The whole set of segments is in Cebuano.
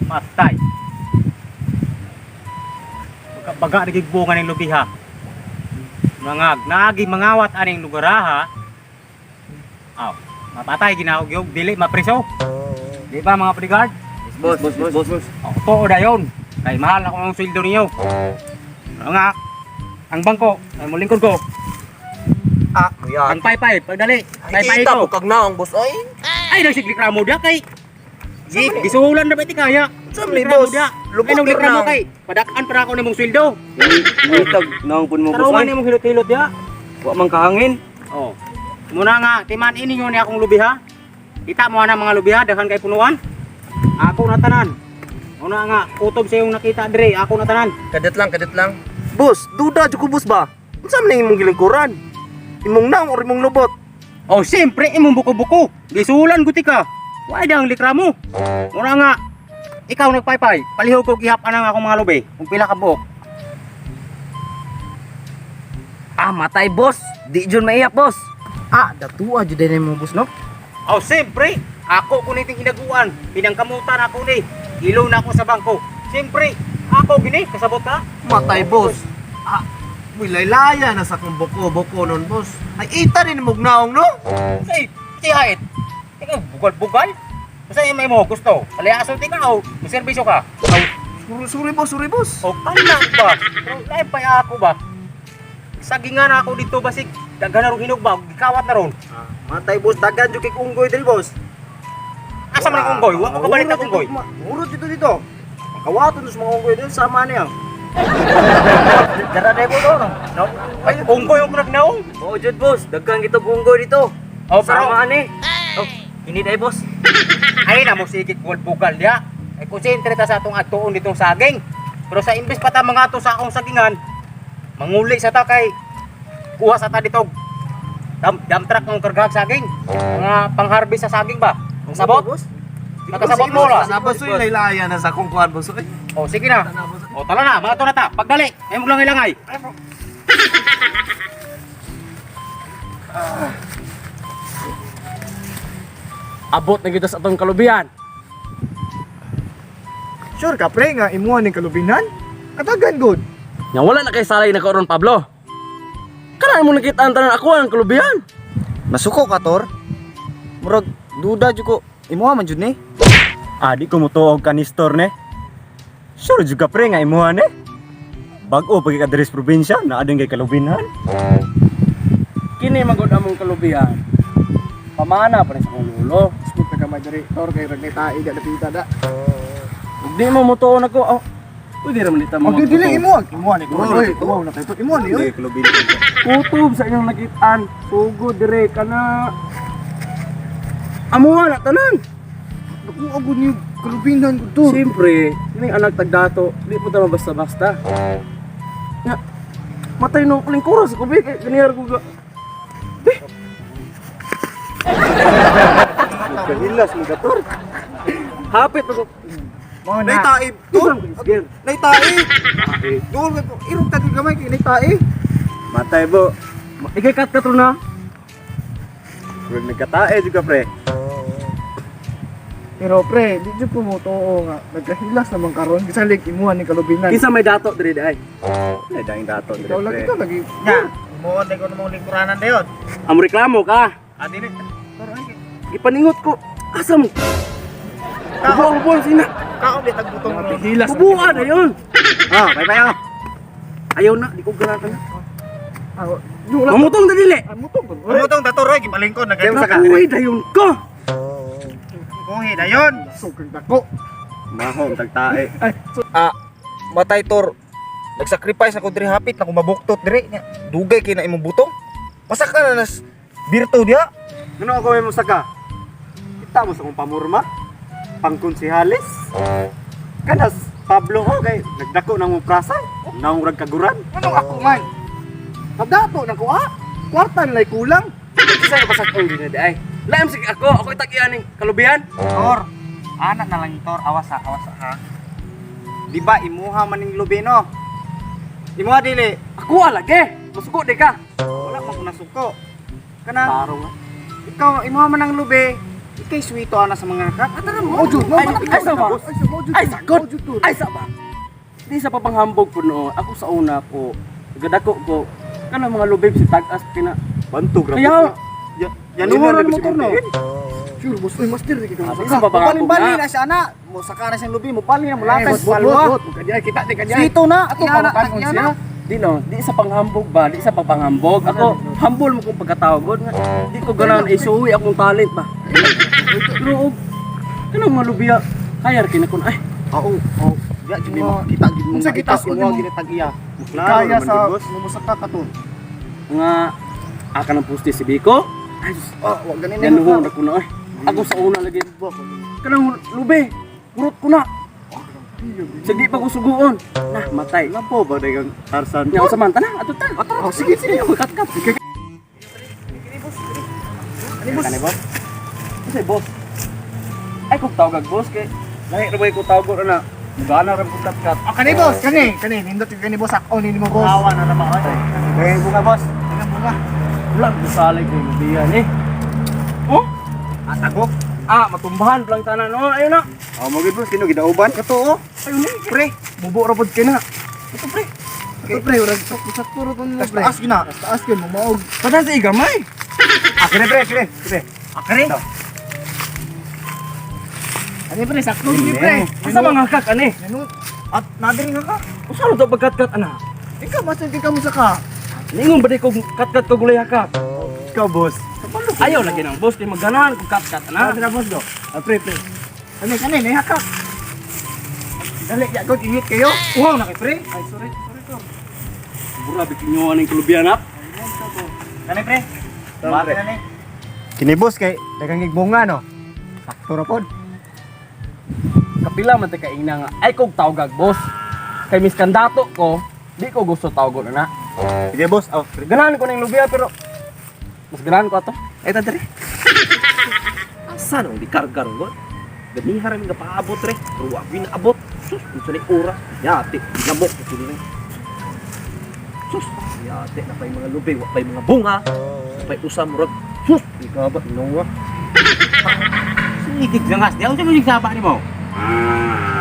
Matay. Baga na gigbunga ning lubiha. Mga nagi mangawat aning lugar ha. Aw, mapatay ginahog yog dili mapriso. Di ba, mga bodyguard? Boss, boss, boss, boss. O, totoo na yun. Kay mahal ako ang sweldo niyo. Ano nga, ang bangko, ay mo lingkod ko. Ah, kuya. Ang paypay, pagdali. Ay, Paypay kita ko. po kag naong, boss. Ay, Ay, nagsiglikramo dia kay. Gisulan na ba iti kaya? Saan ni, Reklamo boss? dia. Lubot Ay, nagreklamo naong. kay. Padakaan para ako nimong sweldo. Ngitag naong pun mo, boss. Tarungan Ay, nimong hilot-hilot dia. wa man kahangin. Oh. Muna nga, timan ini ni akong lubi ha. Kita mo na mga lubi ha, daghan kay punuan. Ako na tanan. Muna nga, kutob sa iyong nakita dire, ako na tanan. Kadet lang, kadet lang. Boss, duda jud ko, boss ba? Unsa man imong gilingkuran? Imong naong or imong lubot? Oh, siyempre, imong buko-buko. Gisulan guti ka. Why dang likramo? Muna nga, ikaw nagpaypay. Palihog ko gihap anang akong mga lubi. Kung pila ka buok. Ah, matay, boss. Di jud maiyak, boss. Ah, datua jud din mo, boss, no? Oh, siyempre, ako kuniting hinaguan. Pinangkamutan ako ni. Ilo na ako sa bangko. Siyempre, ako gini, kasabot ka. Matay, boss. Ah, muy laylaya na sa akong buko-buko nun, boss. Ay, ita rin imong naong, no? Say, tihait. Ikaw, bugal-bugal. Basta yung may mo gusto. Palayason ti ka o, serbisyo ka. Aw, sorry, sorry, boss, sorry, boss. O, kana ba? Pero lain pa ako ba? Sagingan na ako dito basig. Daghan na ron hinog ba? Gikawat na ron. Matay, boss, dagan jud kay unggoy diri, boss. Asa man ang unggoy? Wa ko kabalik na unggoy. Murot dito dito. Kawaton sa mga unggoy dito sama niya. Dara na po no. No. Ay, unggoy ang nagnaong. Oo, jud, boss. Daghan kita unggoy dito. Oh, pero Sama ani. Oh, ini day, boss. Ay na mo sigit bugal diya. Ay konsentre ta sa atong adtuon ditong saging. Pero sa imbes pa ta mga ato sa akong sagingan, manguli sa ta kay kuha sa ta dito. Dam truck ng kargahag saging. Mga pangharvest sa saging ba? Ang sabot? Nakasabot mo la. Sana boss, uy, laylaya na sa akong kuan, boss. Ay, O sige na. O tala na, mga ato na ta. Pagdali, ay mo lang ilangay. Abot na kita sa atong kalubihan. Sure ka, pre, nga imuha ning kalubinan? Katagan good. Nga wala na kay salay na karon, Pablo. Kanang mo nakita ang tanan ako ang kalubihan. Masuko ka, Tor. Murag duda jud ko imuha man jud ni. Ah, di ko mutuog ka ni store ne. Sure jud ka, pre, nga imuha ne. Bag-o pag ka diri sa probinsya, naa din kay kalubinhan. Kini magud among kalubihan. Pamana pa rin sa akong lolo. Smooth na gamay diri, Tor, kay rag tae da dapita da. Ug di mo mutuon ako. Oh, pwede ra man dita mo. Og dili imuha, imuha ni ko. Oy, imuha na kay to. Imuha ni oy. Kutob sa inyong nakitaan. Sugod dire kana. Amuha na tanan. Naku, agud ni kalubinan gud, Tor. Siyempre, kining anak tagdato, di po tama basta-basta. Nga, matay no kulingkura sa kubi, kay ganiyar ko ga. Kahilas mo ka, Tor. Hapit pa ko. Mao na. Naitae, Tor. Sige. Naitae. Doon kay irog ta gamay kay naitae. Matay bo. Ikay kat katro na. Murag nagkatae jud ka, pre. Pero pre, di jud ko mo tuo nga nagkahilas naman karon bisan imuha ni kalubinan. Kinsa may dato dire di ay. Ay daing dato dire, Ikaw lagi, pre. ikaw lagi. Nya, imuha ko namong lingkuranan dayon. Amo reklamo ka. Ah, dili. Gipaningot ko. Asa mo? Bubuan, bubuan sina. Kaon di tagbutong ron. Hilas. Bubuan na yun. Ah, bye bye ah. Ayaw na, di ko ganahan. Ah, wala. Mamutong na dili. Ah, mutong to. Oy, Tumutong ta Tor, oy, gipalingkod na Kaya sa ka. Nakuhay dayon ko. Kuhi dayon. sugag dako. Mahom tagtae. Ay, so, Ah, matay, Tor. Nagsacrifice ako diri hapit na kumabuktot diri nya. Dugay kay na imong butong. Pasaka na nas birto diha. Ngano ako may musaka? Kita mo sa akong pamurma. Pangkonsihales. Kanas Pablo ko kay nagdako nang mong prasa. Naong rag kaguran. anong ako man? Pagdato na ko ah. Kwarta nila'y kulang. Kinsa ka pasag di na di ay. Laim sige ako, ako itagian ning kalubihan. Tor, anak na lang Tor, awas ha, awas ha. Di ba imuha man ning lubi no? Imuha dili. Ako lagi. Masuko di ka. Wala pa ko nasuko. Kana Taro nga. ikaw imuha man ang lubi. Ikay sweeto ana sa mga kak. Atara mo. Mo jud, mo Ay, ay, sa ba? Ay, Ay, sagot! Ay, sa ba? Di sa papanghambog po no, ako sa una ko, gadako ko, kanang mga lubib si tag-as kina. Bantog ra. Kaya, Yan Yanuhan na motor no. Sure, boss, oy, master di ka. Ah, di sa papanghambog Balin-balin na. na siya ana. Mo saka na siyang lubi, mo balin na mo Eh, latay bot, sa bot, palwa. bot, kadiay kita di kadiay. Sweeto na ato Iyana, pangkanon iyana. siya. Di no, di sa panghambog ba, di sa papanghambog. Ako, humble mo kong pagkatao, God. Nga, di ko ganahan isuwi akong talent ba. Pero, og, kanang mga lubiya, kaya kina kun ay, Oo, oo. Diya jud mi makita jud mo. Unsa kita imo mo? ginatag iya. Kaya sa mumusaka ka to. nga aka ng poste si Biko. Ay, sus, Ah, wa ganin yan na ko na ay. Ako sa una lagi. Kanang lube, kurot ko na. Sige pa ko suguon. Nah, matay. Lapo ba dagang Tarsan? Nya unsa man tana, ato ta. Oh, sige, sige. Kat kat. Kani boss? Kasi boss. Ay kung tawag boss kay lahi ra ba ko tawag ana. Mugana ra ko kat kat. Ah, kani boss, kani, kani nindot yung kani boss ako ni mo boss. Awa na ra ba oy. Dagay bunga boss. Bunga. Wala ko salay ko lubiyan eh. Oh? Atagok. Ah, matumbahan lang tanan. Oh, ayun na. Oh, mo gid boss kino gidauban kato oh. Ayun na, pre. Bubo ra pod kay na. Ito pre. Ito pre, ura sakto ra to nimo pre. Taas gyud na. Taas gyud mo maog. Padan sa igamay. Ah, kini pre, kini, kini. Akre. Ani pre, sakto gyud pre. Asa mga kak ani? Ano? At nadiri nga ka. Usa ra to pagkat-kat ana. Ikaw master kay ka musaka. Ningon ba di ko kat-kat ko gulay ka? Ikaw boss. Ayaw lagi nang boss kay magganahan kog kat-kat ana. na boss do. Ah, pre, pre. Ani kani ni haka. Dali, ya god init kayo. Uhaw na kay pre. Ay, sorry, sorry to. Grabe kinyo aning kulubian ap. Kani pre. Bati na ni. Kini boss kay dagang igbunga no. Sakto ra pod. Kapila man ta kaingna nga ay kog tawgag boss. Kay miskandato ko, di ko gusto tawgon ana. Sige boss, oh. Ganahan ko ning lubiya pero mas ganahan ko ato. Ay ta diri. Asa nang gikarga ron god? Ganiha ra mi paabot re. Pero wa ginaabot. Sus, unsa ni oras? Yati, ginamok ko sila. Sus, yati na pay mga lubi, wa pay mga bunga. Pay usa murag. Sus, ikaw ba noa? Sigig langas di unsa mo saba nimo?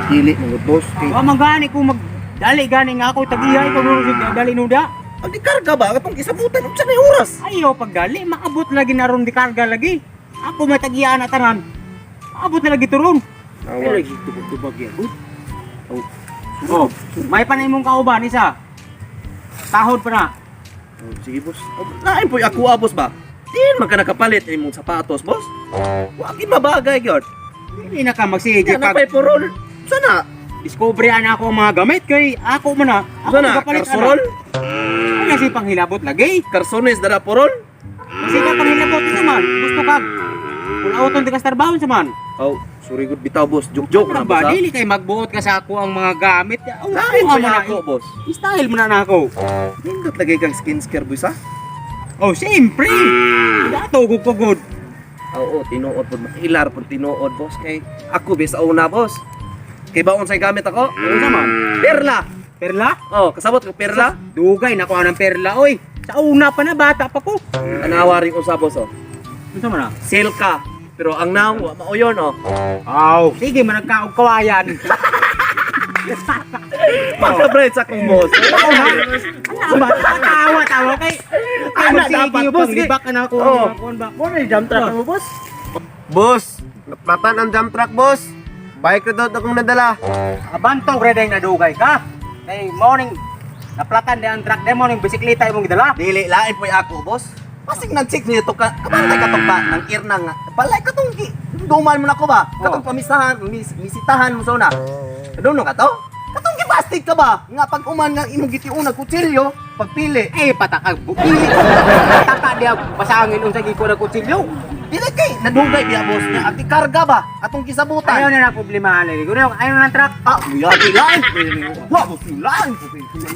Dili mga boss kay Wa man gani ko mag dali gani nga ako tag-iya ikaw nuro sig dali nuda. Ang gikarga ba katong gisabutan unsa na oras? Ayaw pagdali maabot lagi na ron di karga lagi. Ako may tag-iya na tanan. Maabot na lagi turon. Ay lagi tubag-tubag ya. Oh, may panay mong kauban isa. Tahod pa na. Oh, sige boss. Oh, lain po ako ah, boss ba? Diin man ka nakapalit imong sapatos, boss. Wa gid mabagay gyud. Hindi na ka magsige Yan na pag pay purol. Sana? discovery na ako ang mga gamit kay ako man na. Ako Sana? nagapalit ana. Karsorol? Ano si panghilabot lagi? Karsones dara purol? Kasi ka panghilabot isa man. Gusto ka pulauton di ka sa trabaho sa man. Oh, sorry good bitaw boss. Joke-joke Ano na ba boss. ha? dili kay magbuot ka sa ako ang mga gamit. Oh, Lain mo po na ako, boss. Style mo na na ako. Nindot lagi kang skincare boss ha. Oh, siyempre. Dato ko kugod. Oo, tinuod po. Ilar po tinuod, boss. Kay ako bis una, boss. Kay baon sa gamit ako? Unsa man? Perla. Perla? Oh, kasabot ko perla. Dugay na ko ang perla oy. Sa una pa na bata pa ko. Tanawa rin usa, boss oh. Unsa man na? Silka. Pero ang naong wa mao yun, oh. Aw, sige man nagkaog kawayan. Pagka-bright sa akong boss. Ano ba? Tawa tawa kay. Ay, Ana, magsige dapat, yung boss, panglibak na ako. Oo. Kuan ba? Mo na jump truck mo boss. Boss, naplatan ang jump truck boss. Bike na daw akong nadala. Abantog ra dayng nadugay ka. Kay morning naplatan di ang truck di morning bisikleta imong gidala. Dili lain po ako boss. Pasig nag-check niyo to ka kabantay katong pa nang irna nga. Palay katong gi duman mo na ko ba? Katong pamisahan, misitahan mo sa una. Aduno ka to? Katong gibastig ka ba? Nga pag uman nga imong gitiuna kutsilyo, pagpili. Eh patakag bukili. Pataka di ang pasangin unsa giko na kutsilyo. Dili kay nadugay biya boss nga ati karga ba atong gisabutan. Ayaw na na problema lagi. Kuno ayaw na ng truck. Ah, muyati lain. Wa boss lain.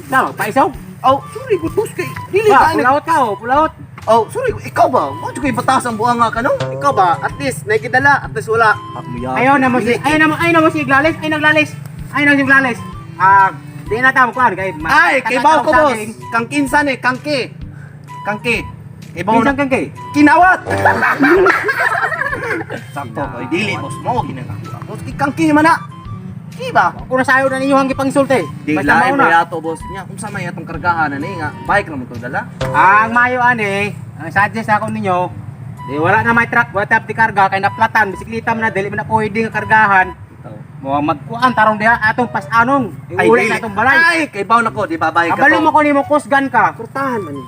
Tama, paisaw. Oh, sorry good boss kay dili Ba, ka pulaot ka oh, pulaot. Oh, sorry, ikaw ba? Mo kay batas ang buanga ka no? Ikaw ba? At least nakidala, at least wala. Ah, muyati. Ayaw na mo si ayaw na mo si Glalis, ay naglalis. Ayaw na si Glalis. Ah, di na tamo kuan kay Ay, kay baw ko tatatawag sa boss. akin. Kang kinsan eh, kangke. Kangke. Kay baw Minsan na kang kay. kinawat. Sakto kay dili boss mo ginang ako. Boss kikangki man na. Di ba? Ako na sayo na ninyo ang gipangsulti. Di Basta lain mauna. mo yato boss niya. Kung sa may atong kargahan na ni nga bike ra mo to dala. Ang mayo ani, ang suggest ako ninyo, di wala na may truck, wala tap di karga kay naplatan, bisikleta man na dili man na pwede nga kargahan. Mo magkuan tarong diha atong pasanong. Iuli sa atong balay. Ay, kay baw nako di ba bike Kabalo mo ko nimo kusgan ka. Kurtahan man ni.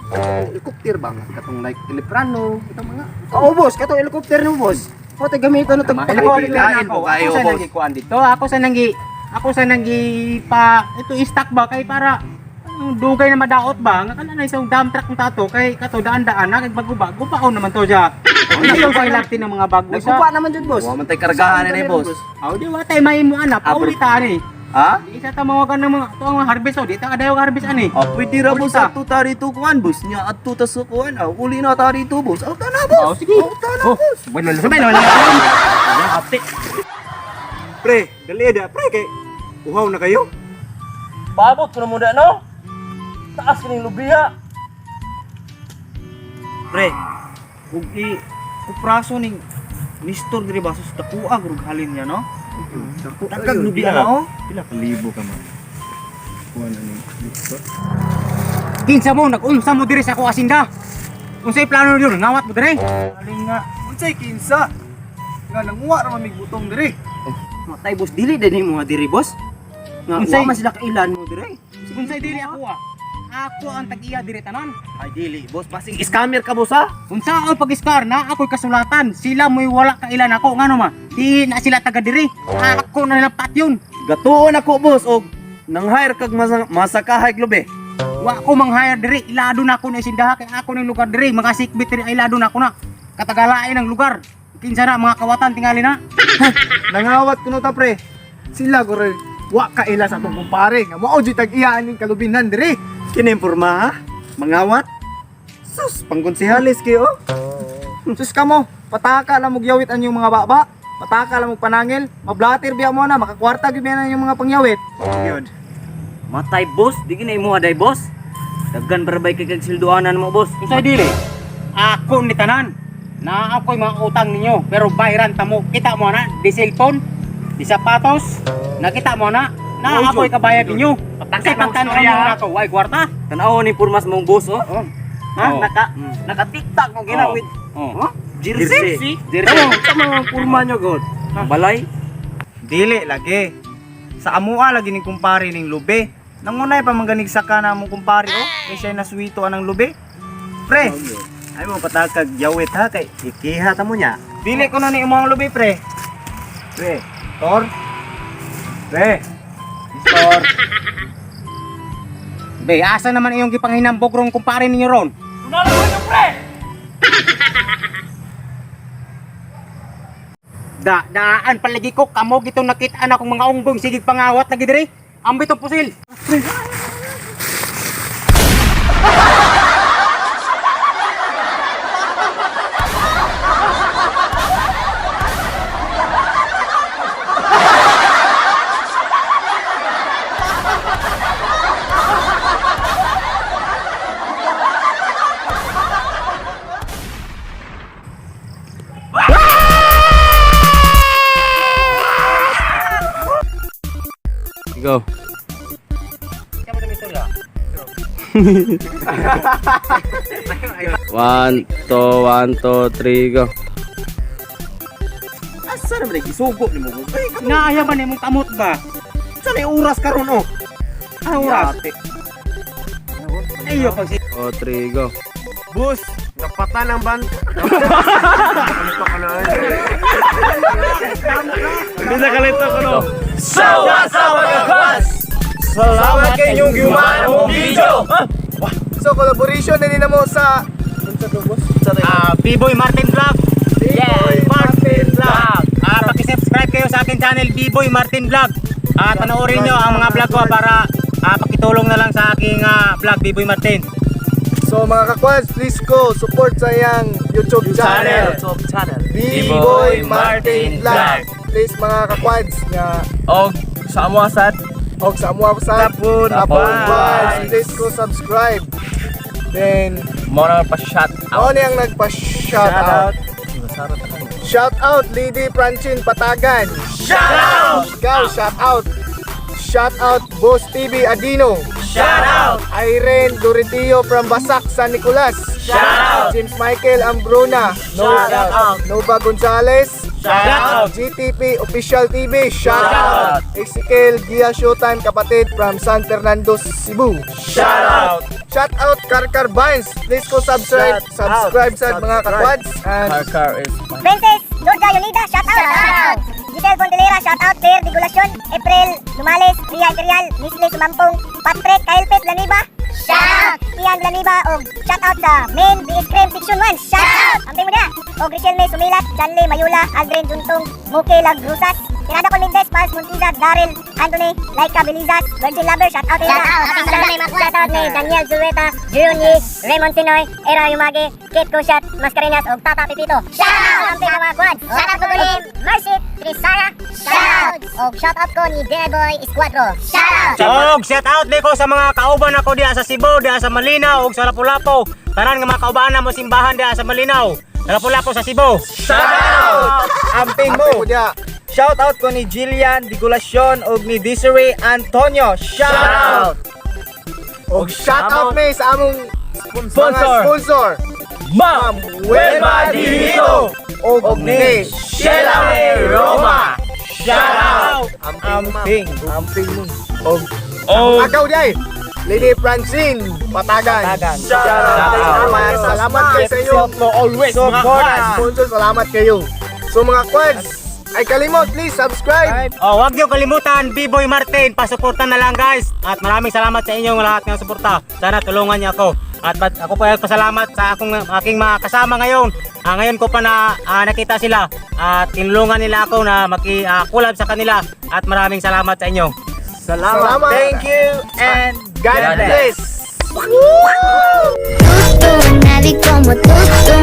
Helicopter ba nga katong like teleprano, itong mga. Oo, boss. Katong helicopter no, boss. O, tayo gamitan na Helicopter Lain na ako. po kayo, Ako sa boss. nanggi kuan dito. Ako sa nanggi pa ito i-stock ba kay para ang dugay na madaot ba nga kana na isang dump truck ng tato kay kato daan-daan na kay bago-bago pa naman to siya. Ano sa ilapti ng mga bago sa. Nagkupa naman dyan, boss. Wa man tay kargahan na ni boss. Aw di wa tay mahimo ana paulit ani. Ha? Di isa ta mawagan ng mga to ang mga harvest oh, di ta kadayo harvest ani. Ah, pwede ra boss Ulita. ato ta rito kuan boss nya adto ta sa kuan. Ah, uli na ta rito boss. Aw ta na boss. Oh, sige. Aw ta na boss. Bueno, sabay naman. Pre, dali da pre kay uhaw na kayo. Paabot ko na muna, no? Taas ka ng lubiya. Pre, ug i kupraso ning Nistor diri ba sus dakuag rug halin niya no? Dagkag lubiya na oh. Pila ka libo ka man. Kuan ani. Kinsa mo nag-unsa mo diri sa ako asinda. Unsay plano niyo ngawat mo diri? Halin nga. Unsay kinsa? Nga nanguwa ra man mig butong diri. Matay boss, dili din mo nga diri boss. Nga Unsay? wa man sila kailan mo diri. Unsay diri ako ah. Ako ang tag-iya diri tanan. Ay dili boss, basing scammer ka boss ha. Unsa ang pag-iskar na ako'y kasulatan. Sila mo'y wala kailan ako ngano ma. Di na sila taga diri. Ako na nilang patyon. Gatuon ako boss og nang hire kag masakahay lubi. Wa ko mang-hire diri. Ilado na ako na isindaha kay ako ng lugar diri. Mga sikbit diri ay ilado na ako na. Katagalain ang lugar. Kinsa na mga kawatan tingali na. Nangawat kuno ta pre. Sila guro wa kaila sa atong kumpare nga mao jud tag-iya aning kalubinan diri. Kini imporma ha? Mangawat? Sus, pangkonsihalis kayo. Sus kamo, pataka lang og yawit ang inyong mga baba. Pataka lang og panangil. Mablatir biya mo na, makakwarta gyud biya na inyong mga pangyawit. Yun. Matay boss, di gina imo aday boss. Daggan barabay kay kag silduanan mo boss. Unsay dili? Ako ni tanan. Na ako'y mga utang ninyo pero bayaran ta mo. Kita mo na di cellphone, di sapatos. Nakita mo na na ako'y kabayad ninyo. Kasi pagtan-aw mo na ako, way kwarta. Tan-aw ni purmas mong boss oh. Ha? Oh. Naka naka TikTok mo gina Oh. with Oh. jersey. Jersey. Tama ang purma nyo god. Balay. Dili lagi. Sa amua lagi ning kumpare ning lubi. Nangunay pa manganig saka na among kumpare oh. Kay siya naswito anang lubi. Pre, Ay mo patakag yawit ha kay ikiha ta mo nya. dili ko na ni imong lubi pre. Pre, tor. Pre. Stor. Be, asa naman iyong gipanghinambog rong kumpare ninyo ron? Da, daan palagi ko kamo gitong nakita na akong mga unggong sige pangawat lagi diri. Ambit ang pusil. Go. One, two, one, two, three, go. Asa naman ay gisugo nimo boss? Ay, Naaya man imong kamot ba? sa may oras karon oh. Ang oras. Ayo pag si Two, three, go. Bus, napatan ang ban. Hindi na kalito ko no. Salamat kay inyong giumaan mo video. So collaboration na nimo sa B-Boy Martin Vlog. Yeah, Martin Vlog. Paki-subscribe kayo sa ating channel B-Boy Martin Vlog. Panoorin nyo ang mga vlog ko para pakitulong na lang sa aking vlog B-Boy Martin. So mga kakwads, please go support sa iyang YouTube channel. YouTube channel. B-Boy Martin Vlog. Please mga kakwads nga Og sa amo asad. og sa amuha sa Tapon. Tapon Vlogs, please go subscribe. Then Mo na pa shout mao ni ang nagpa-shout out. Shout out Lady Francine Patagan. Shout out! Ikaw, shout out. Shout out Boss TV Adino. Shout out! Irene Doritio from Basak, San Nicolas. Shout out! James Michael Ambrona. Shout out! Nova Gonzalez. Shout out! GTP Official TV. Shout out! Ezekiel Gia Showtime kapatid from San Fernando, Cebu. Shout out! Shout out Karkar Vines. Please ko subscribe, subscribe sa mga kakwads and Princess Georgia Yolida, shout out! Shout out! Giselle Pontelera, shout out! Claire Digulacion, April Lumales, Ria Imperial, Nisle Sumampong, Patrick Kailpet Laniba, shout out! Ian Laniba, og shout out sa Main BS Cream Section 1, shout out! Amping mo na! Og Richelle May Sumilat, Janley Mayula, Aldrin Juntong, Muke Lagrusas, Tirada Colmendez, Pals Montiza, Daryl Anthony, Laika Belizas, Virgin Lover, shout out! Shout out! Shout out ni Daniel Zulueta, Junior Raymond Sinoy, Era Yumage, Kate Kushat, Mascareñas, og Tata Pipito. Shout out! Amping mga quads! Shout out ko ni Mercy Trisara. Shout out! Og shout out ko ni Degoy Escuadro. Shout out! Og shout out ko sa mga kauban ako diha sa Cebu, diha sa Malinao ug sa Lapu-Lapu. Tanan nga mga kauban mo simbahan diha sa Malinao. Lapu-Lapu sa Cebu. Amping mo. Shout out ko ni Jillian Digulacion ug ni Desiree Antonio. Shout out! Og shout out me sa among mga Sponsor. Sponsor. Ma'am Wilma Dihito og ni Sheila May Roma. Shout out! Amping. Amping mo. Og Oh. Agaw day. Lady Francine Patagan. Patagan. Shout out. Salamat, salamat kayo sa inyo. Always mga Support, sponsor, salamat kayo. So mga quads, ay kalimot, please subscribe. Oh, wag niyo kalimutan, B-Boy Martin, pasuporta na lang, guys. At maraming salamat sa inyong lahat ng suporta. Sana tulungan niyo ako. At ako po ay pasalamat sa aking mga kasama ngayon. Ngayon ko pa na nakita sila at tinulungan nila ako na maki-collab sa kanila at maraming salamat sa inyo. Salamat. Salamat. Thank you and God bless. Tú, nadie como tú, tú.